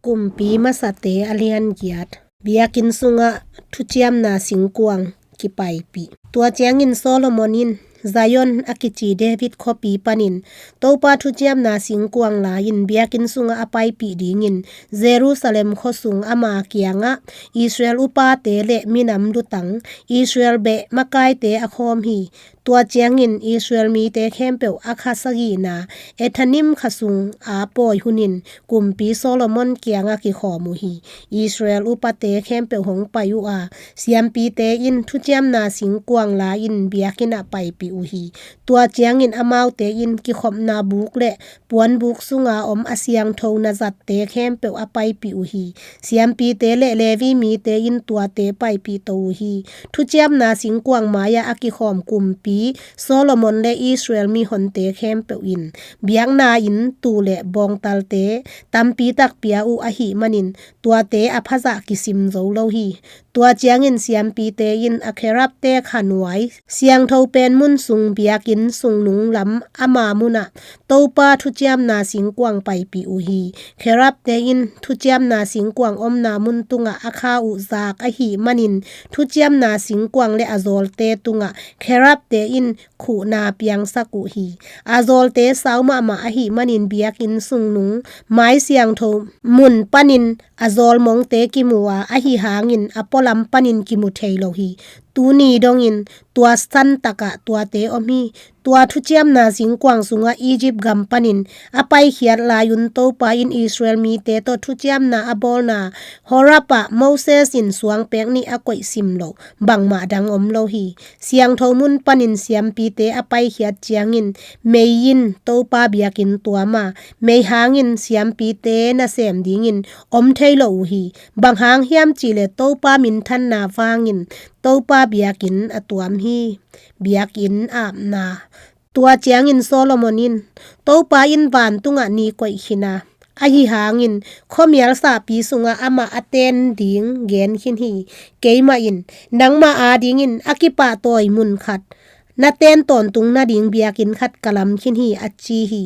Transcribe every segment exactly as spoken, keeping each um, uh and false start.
Kumpi Masate a lian giat. Biakinn sungah thuciamna singkuang kipaipih. Tua ciangin Solomon in Zion a kici David khuapi panin Topa thuciamna singkuang la-in biakinn sungah a paipih dingin Jerusalem khuasung ama kiangah Israel upate le minam lutang, Israel beh makaite a khawm hi. Tua ciangin Israel mite khempeuh a kha sagihna Ethanim kha sung a pawi hunin kumpi Solomon kiangah kikhawm uh hi. Israel upate khempeuh hong pai uh a, siampite in thuciamna singkuang la-in biakinn ah paipih uh hi. Tua ciangin amaute in kikhopna buk le puanbuk sunga om a siangtho nazatte khempeuh a paipih uh hi. Siampite le Levi mite in tuate paipih to uh hi. Thuciamna singkuang mai-ah a kikhawm kumpi Solomon le Israel mihonte khempeuh in biakna inn, tuu le bawngtalte tampi tak pia uh ahih manin tuate a phazah kisim zo lo hi. Tua ciangin siampite in a kherubte khanuai siangtho pen mun sung biakinn sungnung lam ama munah Topa thuciamna singkuang paipih uh hi. Kherubte in thuciamna singkuang omna mun tungah a kha uh zak ahih manin thuciamna singkuang le a zawlte tungah kherubte in khuhna piangsak uh hi. A zawlte sau mahmah ahih manin biakinn sungnung mai siangtho mun panin a zawl mongte kimu a, ahi hangin a pualam panin kimu thei lo hi. Tuni dongin tua san takah tuate om hi. Tua thuciamna singkuang sungah Egypt gam panin a paikhiat lai-un Topa in Israel mite tawh thuciamna a bawlna Horeb ah Moses in suangpek nih a koih sim lo bangmah dang om lo hi. Siangtho mun panin siampite a paikhiat ciangin mei in Topa biakinn tuam a, mei hangin siampite nasem dingin om thei lo uh hi. Bang hang hiam cihleh Topa minthanna vangin Topa biakinn a tuam hi. Biakinn apna. Tua ciangin Solomon in, Topa in vantungah ni koih khin a, ahi hangin khuamial sahpi sungah amah a ten ding gen khin hi. Keimah in nangmah adingin a kipahtawi mun khat, na ten tawntung nading biakinn khat ka lam khin hi, a ci hi.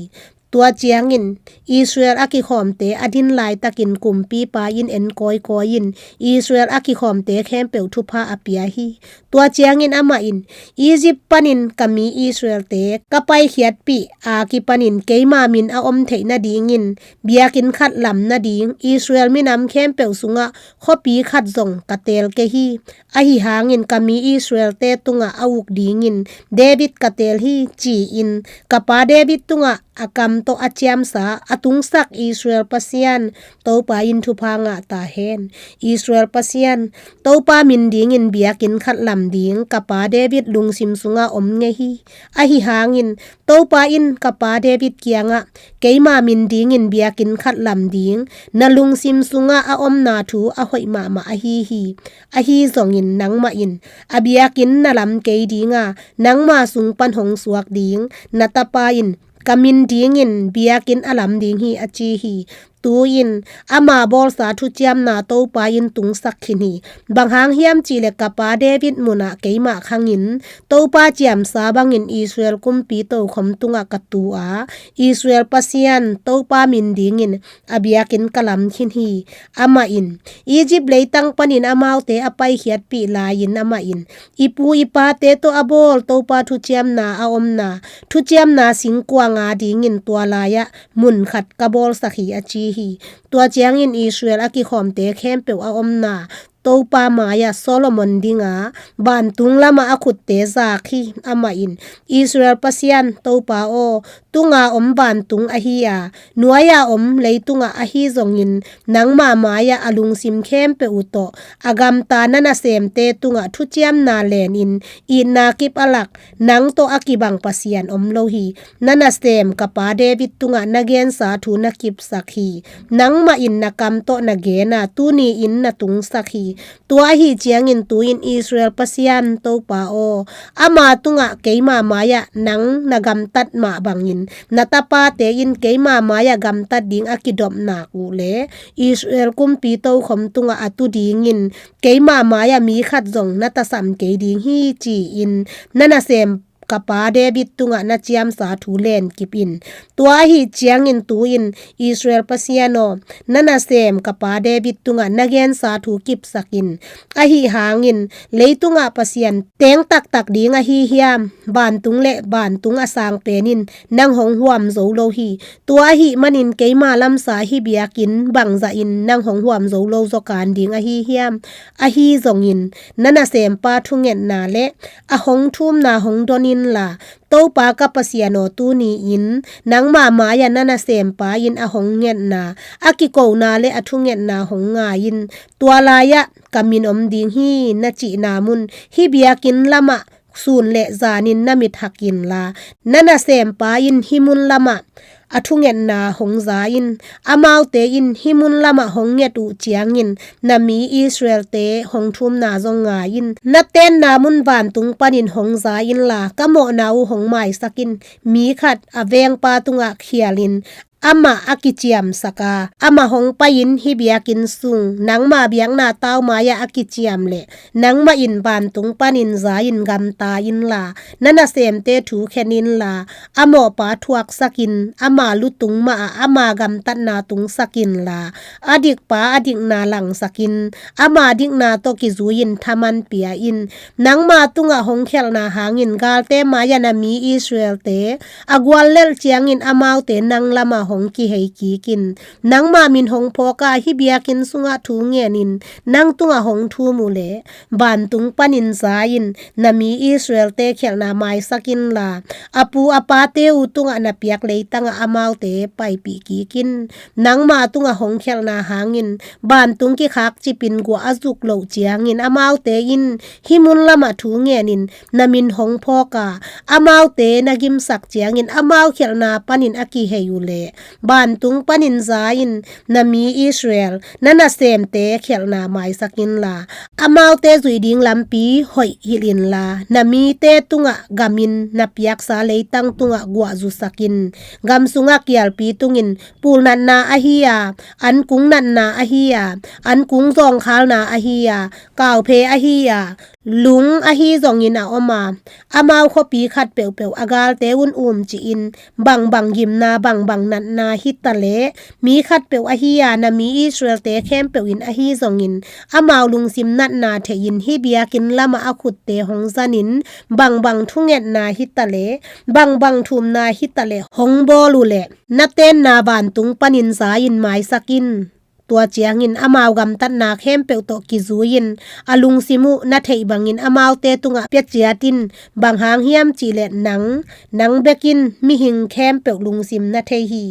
Tua ciangin Israel a kikhawmte a din laitakin kumpipa in en kawikawi in Israel a kikhawmte khempeuh thupha a pia hi. Tua ciangin amah in, Egypt panin ka mi Israelte ka paikhiatpih a kipanin keima min a om theih nadingin biakinn khat lam nading Israel minam khempeuh sungah khuapi khat zong ka teel kei hi. Ahi hangin ka mi Israelte tungah a uk dingin David ka teel hi, ci-in ka pa David tungah a kam tawh a ciamsa a tungsak Israel Pasian Topa in thupha ngah ta hen. Israel Pasian Topa min dingin biakinn khat lam ding ka pa David lungsim sungah om ngei hi. Ahi hangin Topa in ka pa David kiangah keima min dingin biakinn khat lam ding na lungsim sungah a omna thu a hoih mahmah ahi hi. Ahi zongin nangmah in a biakinn na lam kei ding a, nangma sung pan hong suak ding na tapa in ka min dingin biakinn a lam ding hi, a ci hi. Tu-in ama bawlsa thuciamna Topa in tungsak khin hi. Bang hang hiam cihleh ka pa David munah keimah khangin Topa ciamsa bangin Israel kumpi tokhom tungah ka tu a, Israel Pasian Topa min dingin a biakinn ka lam khin hi. Amah in Egypt leitang panin amaute a paikhiatpih lai-in amah in i pu i pate tawh a bawl Topa thuciamna a omna thuciamna singkuang adingin tua lai-ah mun khat ka bawlsak hi, a ci hi. Tua ciangin Israel a kikhawmte khempeuh a omna Topa mai-ah Solomon dinga vantung lamah a khutte zak hi. Amah in, Israel Pasian Topa aw, tunga om vantung ahi a, nuai-a om leitungah ahi zongin nangma mai-ah a lungsim khempeuh uh tawh a gamta na nasemte tungah thuciamna lenin itna kip a lak nang tawh a kibang Pasian om lo hi. Na nasem ka pa David tungah na gensa thu na kipsak hi. Nangmah in na kam tawh na gen a, tuni-in na tungsak hi. Tua ahi ciangin tu-in Israel Pasian Topa aw, ama tungah keima mai-ah nang na gamtat mah bangin na tapate in keima mai-ah gamtat ding a kidopnak uh le Israel kumpi tokhom tungah a tu dingin keima mai-ah mi khat zong na tasam kei ding hi, ci-in na nasem ka pa David tungah na ciamsa thu lenkip in. Tua ahih ciangin tu-in Israel Pasian aw, na nasem ka pa David tungah na gensa thu kipsak in. Ahi hangin leitungah Pasian teng taktak ding ahi hiam? Vantung le vantung a sang pen in nang hong huam zo lo hi. Tua ahih manin keima lamsa hih biakinn bangzah in nang hong huam zo lo zaw kan ding ahi hiam? Ahi zongin na nasempa thungetna le a hong thumna hong don inla, Topa ka Pasian aw, tuni-in nangma mai-ah na nasempa in a hong ngetna, a kikona le a thungetna hong ngai in. Tua lai-ah ka min om ding hi, na cihna mun hih biakinn lamah sun le zanin na mit hak inla, na nasempa in hih mun lamah a thungetna hong za in. Amaute in hih mun lamah hong nget uh ciangin na mi Israelte hong thumna zong ngai in. Na tenna mun vantung panin hong za inla, ka mawhna uh hong maisak in. Mi khat a vengpa tungah khialin amah a kiciamsak a, amah hong pai-in hih biakinn sung, nangma biakna tau mai-ah a kiciam le, nangmah in vantung panin za-in gamta inla, na nasemte thu khen inla, a mawhpa thuaksak in, ama lutung mah-ah ama gamtatna tungsak inla, a dikpa a dikna langsak in, ama dikna tawh kizui-in thaman pia in. Nangma tungah hong khialhna hangin galte mai-ah na mi Israelte a guallelh ciangin amaute nang lamah hong kihei kik in. Nangma min hong phawk a, hih biakinn sungah thu ngenin nang tungah hong thum uh leh, vantung panin za in, na mi Israelte khialhna maisak inla, a pu a pate uh tungah na piak leitangah amaute paipih kik in. Nangma tungah hong khialhna hangin vantung kikhakcipin guah a zuk loh ciangin amaute in hih mun lamah thu ngenin na min hong phawk a, amaute na gimsak ciangin amau khialhna panin a kihei uh leh, vantung panin za in, na mi Israel, na nasemte khialhna maisak inla, amaute zuih ding lampi hoih hilh inla, na mite tungah gamin na piaksa leitang tungah guah zusak in. Gam sungah kialpi tungin pulnatna ahi a, ankung natna ahi a, ankung zawngkhalna ahi a, kauphe ahi a, lung ahi zongin a om a, amau khuapi khat peuhpeuh a galte un umcih in, bangbang gimna, bangbang natna hi ta leh, mi khat peuh ahi a, na mi Israelte khempeuh in ahi zongin, amau lungsim natna thei in, hih biakinn lamah a khutte hong zanin, bangbang thungetna hi ta leh, bangbang thumna hi ta leh hong bawl uh leh, na tenna vantung panin za in maisak in. Tua ciangin amau gamtatna khempeuh tawh kizui-in, a lungsim uh na theih bangin amaute tungah pia ciat in. Bang hang hiam cih leh nang, nang bek in mihing khempeuh lungsim na thei hi.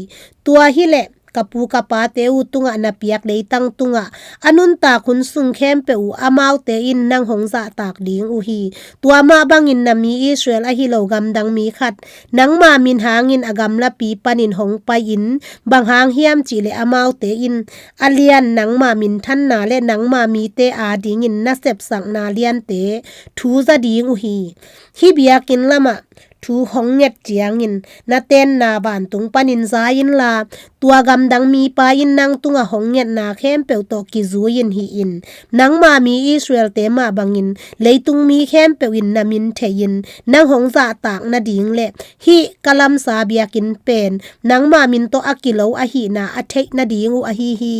Tua hi leh ka pu ka pate uh tungah na piak leitang tungah a nuntak hun sung khempeuh uh amaute in nang hong zahtak ding uh hi. Tua mah bangin na mi Israel ahi lo gamdang mi khat nangma min hangin a gamlapi panin hong pai-in, bang hang hiam cih leh amaute in a lian nangma minthanna le nangma mite adingin na sepsakna liante thu za ding uh hi. Hih biakinn lamah thu hong nget ciangin na tenna vantung panin za inla, tua gamdang mipa in nang tungah hong ngetna khempeuh tawh kizui-in hih in. Nangma mi Israelte mah bangin leitung mi khempeuh in na min thei-in nang hong zahtak nading le hih ka lamsa biakinn pen nangma min tawh a kilo ahihna a theih nading uh ahi hi.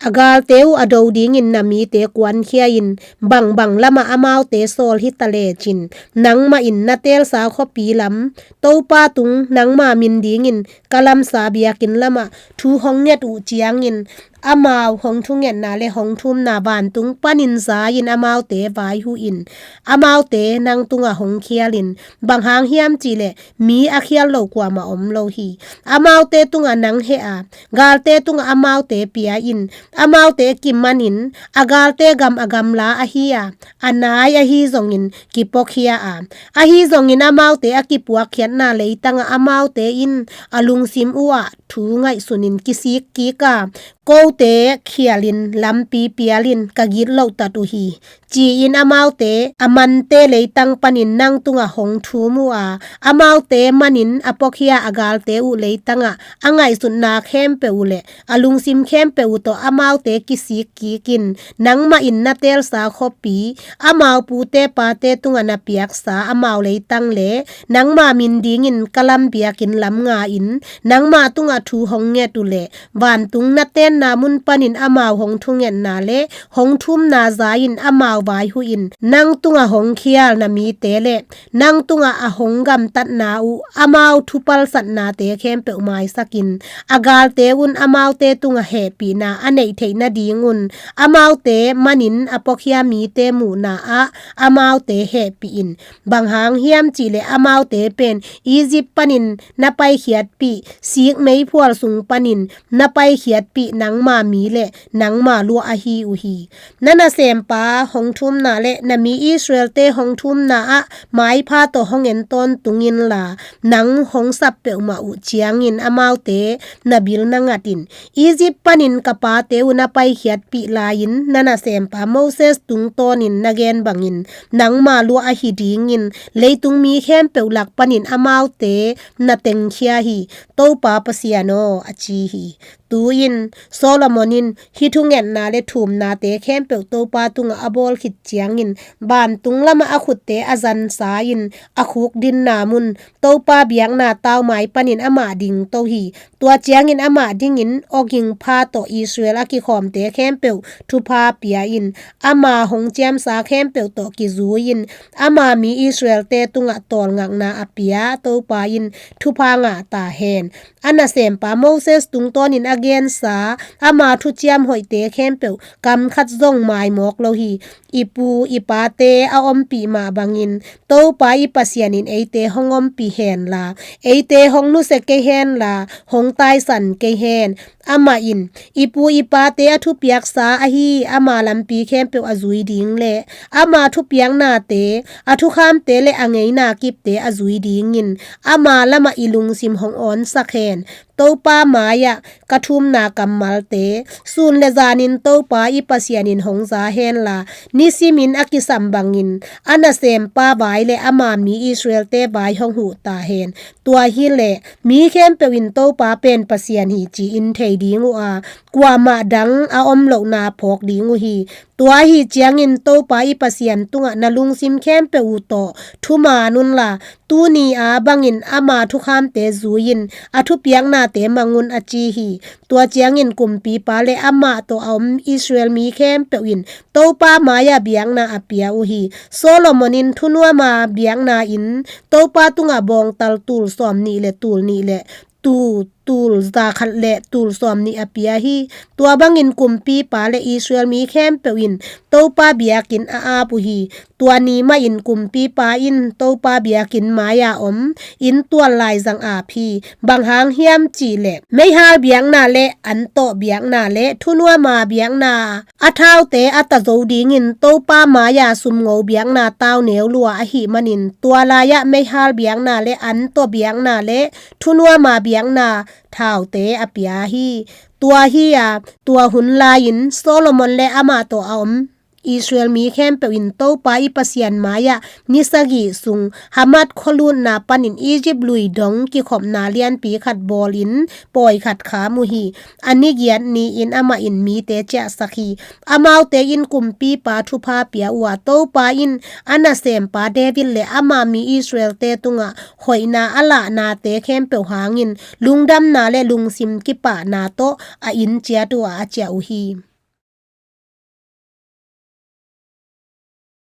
A galte uh a do dingin na mite kuankhia in, bangbang lamah amaute sawl hi ta lecin, nangmah in na teelsa khuapi lam Topa tung nangma min dingin ka lamsa biakinn lamah thu hong nget uh ciangin, amau hong thungetna le hong thumna vantung panin za in amaute vai huh in. Amaute nang tungah hong khial in, bang hang hiam cih leh mi a khial lo kuamah om lo hi. Amaute tungah nang heh a, galte tungah amaute pia in. Amaute kimanin a galte gam a gamla ahi a, a nai ahi zongin kipuakhia a, ahi zongin amaute a kipuakkhiatna leitangah amaute in a lungsim uh ah thu ngaihsunin kisik kik a, kote khialin lampi pialin ka gitlohtat uh hi, ci-in amaute a mante leitang panin nang tungah hong thum uh a, amaute manin a puakhia a galte uh leitangah a ngaihsutna khempeuh uh le a lungsim khempeuh uh tawh amaute kisik kikin, nangmah in na teelsa khuapi, amau pute pate tungah na piaksa amau leitang le nangma min dingin ka lam biakinn lam nga-in, nangmah tungah thu hong nget uh le vantung na tenna mun panin amau hong thungetna le hong thumna za-in amau vaihuhin, nang tungah hong khial na mite le nang tungah a hong gamtatna uh amau thupalsatnate khempeuh maisakin, a galte un amaute tungah hehpihna a neih theih nadingun, amaute manin a puakhia mite muhna ah amaute hehpihin. Bang hang hiam cihleh amaute pen Egypt panin na paikhiatpih, sik meiphual sung panin na paikhiatpih nangma mi le nangma lua ahi uh hi. Na nasempa hong thumna le na mi Israel-te hong thumna ah maipha tawh hong en tawntung inla, nang hong sap peuhmah uh ciangin amaute na bil na ngatin, Egypt panin ka pate uh na paikhiatpih lai-in na nasempa Moses tungtawnin na gen bangin nangma lua ahi dingin leitung mi khempeuh lak panin amaute na tengkhia hi. Topa Pasian aw, a ci hi. Tu-in Solomon in hih thungetna le thumnate khempeuh Topa tungah a bawl khit ciangin, vantung lamah a khutte a zansa-in a khukdinna mun, Topa biakna taumai panin amah dingto hi. Tua ciangin amah dingin awging pha tawh Israel a kikhawmte khempeuh thupha pia-in, ama hong ciamsa khempeuh tawh kizui-in, ama mi Israel-te tungah tawlngakna a pia Topa in thupha ngah ta hen. A nasempa Moses tungtawnin a gensa ama thuciam hoihte khempeuh kam khat zong maimawk lo hi. I pu i pate a ompih mah bangin Topa i Pasian in eite hong ompih henla, eite hong nusia kei henla, hong taisan kei hen. Amah in i pu i pate a thupiaksa ahi ama lampi khempeuh a zui ding le ama thupiaknate, a thukhamte le a ngeina kipte a zui dingin ama lamah i lungsim hong awnsak hen. Topa mai-ah ka thumna kammalte sun le zanin Topa i Pasian in hong za henla, nisimin a kisam bangin a nasempa vai le ama mi Israel-te vai hong huh ta hen. Tua hileh mi khempeuh in Topa pen Pasian hi ci-in thei ding uh a, kuamah dang a om lohna phawk ding uh hi. Tua ahi ciangin Topa i Pasian tungah na lungsim khempeuh uh tawh thuman unla, tuni-a bangin ama thukhamte zui-in a thupiaknate mang un, a ci hi. Tua ciangin kumpipa le amah tawh a om Israel mi khempeuh in Topa mai-ah biakna a pia uh hi. Solomon in thunuama biakna in Topa tungah bawngtal tul sawmnih le tul nih le tuu tul zakhat le tul sawmnih a pia hi. Tua bangin kumpipa le Israel mi khempeuh in Topa biakinn a ap uh hi. Tua ni mahin kumpipa in Topa biakinn mai-a om inn tual laizang ap hi. Bang hang hiam cihleh meihal biakna le antawh biakna le thunuama biakna a thaute a ta zo dingin Topa mai-a sumngo biakna tauneu lua ahih manin, tua lai-ah meihal biakna le antawh biakna le thunuama biakna thaute a pia hi. Tua hi-a, tua hun lai-in Solomon le amah tawh a om Israel mi khempeuh in Topa i Pasian mai-ah ni sagih sung Hamath khualutna panin Egypt lui dong kikhopna lianpi khat bawlin pawi khat kham uh hi. A ni giat ni-in amah in mite ciahsak hi. Amaute in kumpipa thupha pia uh a, Topa in a nasempa David le ama mi Israel-te tungah hoihna a lahnate khempeuh hangin lungdamna le lungsim kipahna tawh a inn ciat uh a, a ciah uh hi.